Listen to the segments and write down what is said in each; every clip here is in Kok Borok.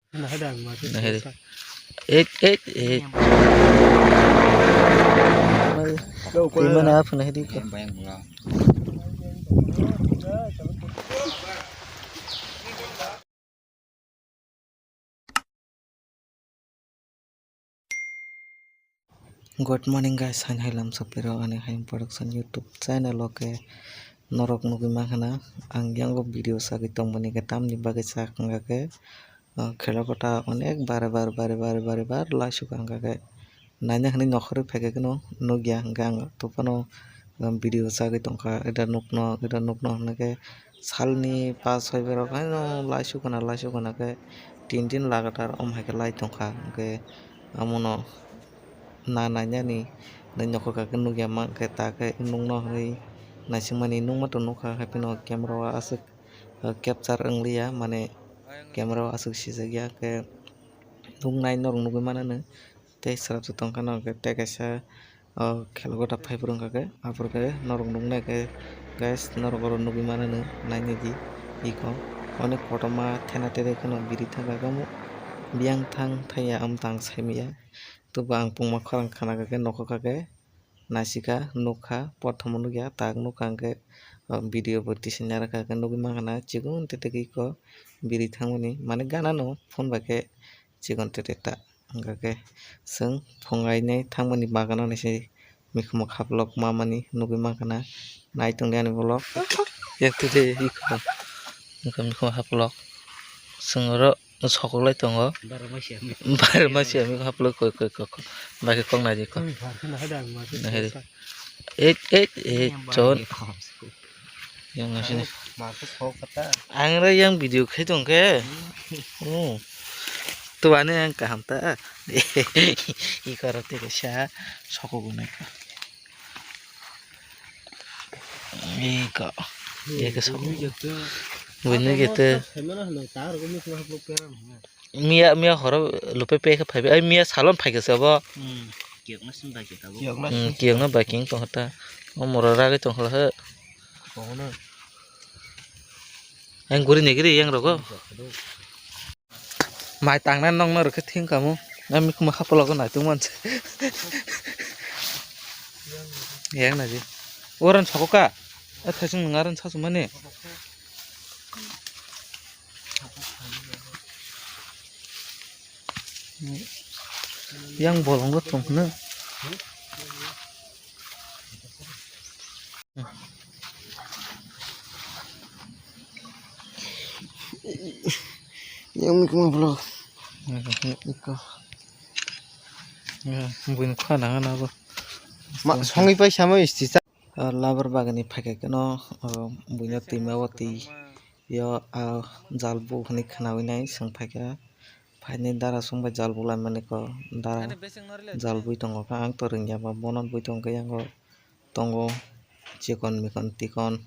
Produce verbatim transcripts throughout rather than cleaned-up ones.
Nahidi. Eight, eight, eight. Twi mana phone hidi ko. Good morning guys, hain hai lam sopirok ani hai production YouTube channel o khe norok nugwi mankha na ang yango video sagwi tongmani khe tamni bagwi sa wngkha khe, ah, khela kota onek bare bare bare bare bare bare laisuk wngkha khe naina hinwi nokhorwi phaikhe kheno nukya hwnkhe ang tubufano, ah, video sagwi tongkha eda nukno eda nukno hwnkhe salni pas soi berok haino laisuk khna laisuk khna khe tin din lagatar om hai khe lai tongkha hwnkhe amono na nainani nai nokhorkha khe nukya mankhe ta khe nukno hwnwi naisikmani nukma tong nukha hapheno camera o aswk, ah, capture wngliya mane camera o aswk sijak ya khe nuknai norok nugwi mananw tei swrapsa tongkha norok khe tei kaisa o khela kota phaiphuru wngkha khe aphuru khe norok nuknai khe guys norok oro nugwi mananw nainai di iko onek kotorma thena tete kheno biri thangkha khe omo biyang thang thaiya omo tang saimaya. Tubuk ang pungma khorang khana kha khe nokhorkha khe naisika nukha, prothomo nukya, tak nukha hwnkhe, o, video bo tisina rwkha khe nugwi mankha na chikon tete khe iko biri thangmani, mane gana no phone bai khe chikon tete ta. Hwnkha khe chwng phungainai thangmani bagano ni se mikhumo khaplok mamani nugwi mankha na, nai tongdi ani vlog. Yak twi de iko mikhumo khaplok chwng oro. Sokok lai tongo. Barmasi ami. Barmasi ami haplo koi, koi, koi, koi. Bai khe kok nai di kok. Koi bar khe nahai dang, ma khe nahai di. Sok sa. Ek, ek, ek, yang chon. Yang masini. Ang re yang video khai tong khe. Hmm. Oh. Tu ane yang kaham ta. Iko roti kaisa sokok gunai ka. Iko. Iko sok. Buini gitu. Miya, miya horo lupe pe khe phaibi. Ai, miya salon phai khe se bo. Hmm. Kiyokna sim bai khe tabuk. Hmm, kiyokna bai king tong kha ta. O mora ragwi tong kha la he. Ang guri negri yang rogo. Mai tangna nongna rwkhe thing kamo. Na mikhumo hapologo naitung manse. Yang naji. Oran sokok ka. A thasung nung aran sasu mani. Yang bolongo tong hwno. Yang mikhumo vlog. Iko. Ya, buini khana hana bo. Ma, songwi pai sama isti cha. Ah, labar bagani phaikha keno, ah, buino twima o twi yo, ah, jal bu hwnwi khwnawi nai chwng phaikha. Phaini dara song bai jal bu laimani ko dara jal bui tongo kha ang to rwngya ba bono bui tongkhe yango. Tongo chikon mikon tikon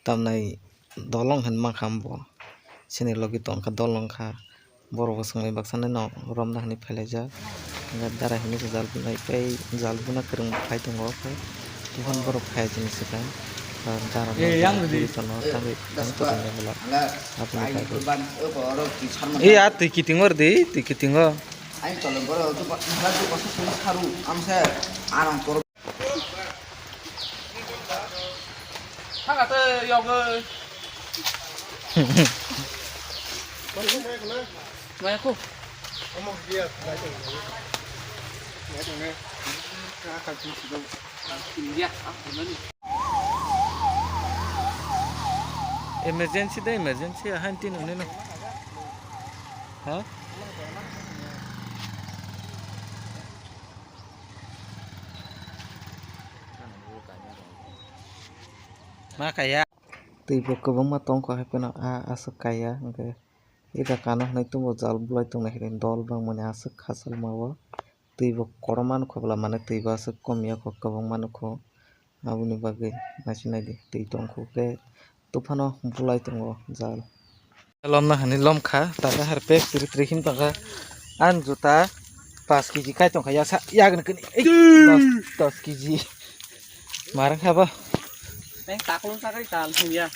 tamnai dolong hinwi mankha bo. Chini logi tongkha dolong kha. Borok bo swngwi baksa nai no romna hinwi phailaijak. Hwnba dara hinwi se jal bunai tei jal buna kwrwng phai tongo khe. Buphang borok phai chini swkang. Dara no buri tono tangwi tang tongya bwla. Aboni bagwi. E a twi kiting or di twi kitingo. Ang tole borok tu ba tu ba sa sung saru amse anang toro. Thangate yogwi. Maya ko. Emergency da emergency ahan tin unino. Ha? Ma kaya. Twi bo kwbangma tongkha hai phano a aswk kaya hwnkhe ida kano hwnwi tongo jal bulai tongnai hai dol bangmani aswk khachal ma o twi bo kotorma nukho bwla mane twi bo aswk kom ya kho kwbangma nukho aboni bagwi naising naidi twi tongkho khe tuphano bulai tongo jal. Lomna hwnwi lomkha, tada harpek tiri tiri him tongkha. Ani juta paanch kg kai tongkha, yasa yagni kini, ei, dos, dos kg. Marang kha bo. Neng taklo sakri tal thung ya.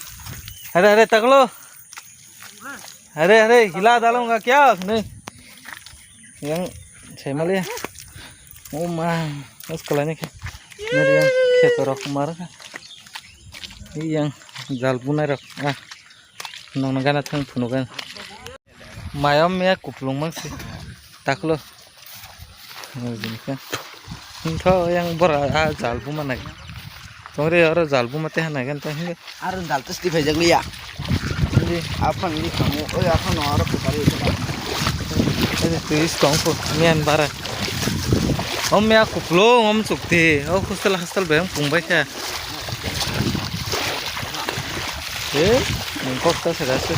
Hare, hare, taklo. Hare, hare, hila dalong ga kya? Nei. Yang saimali. O ma, os kalai ni khe. Nari yang kheto rok mar kha. Yang jal bunai rok. Ah. Nong nang gana thang phunu gan. Mayam ya kuplung mang si. Taklo. Nang jin khe. Tho yang bora a jal buma nai. Tongri oro jal buma te hanai gan ta hinga. Aro jal testi phai jak liya. Hindi. Aphang ni kamu, oi aphang no aro kusari. Ini tuis tong ko mian bara. Om ya kuplo om sukti. O hostel hostel bayang pung bai kha. Eh, mungkok ta sada se.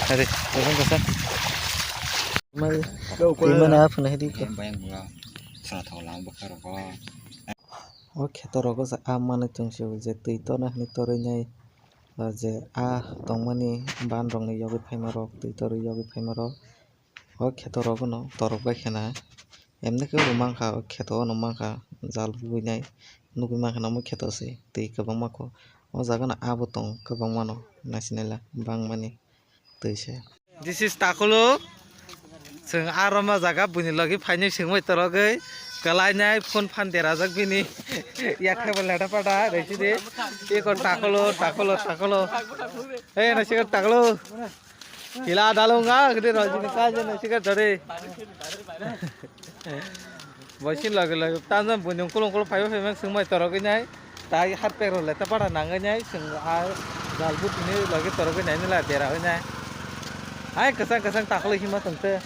Hari, kasang kasang. Mal, imana aphang hedi ko. Bayang bunga. Sana thaw lang bakar ko. O kheto rogo je a manwi tong se je twi torna hinwi torwi nai, o je a tongmani ban rokni yogwi phaima rok twi torwi yogwi phaima rok o kheto rogo no torok bai khena emni khe bo mankha o kheto no mankha jal bui nai nugwi mankha omo kheto se twi kwbangma kho o jaga no abo tong kwbangma no naisinaila bangmani twi se. This is Takulu. Chwng aro ma jaga buini logi phainwi swngwi torogwi kwlainai phone phan derajak bini. Yak khe bo leta pata resi de. Eko Takulu, Takulu, Takulu. Hey, na sikar Takulu. Hila dalung ga gede rojini kaje na sikar dore. Boisin loge loge tanjak buini kulung kulung phaibo phaimang swngmai torogwi nai. Tai harpek rok le ta para nangwi nai, chwng a jal butini logi torogwi nai nila dera oi nai. Hai kwchang kwchang takhwlwi hima tongte.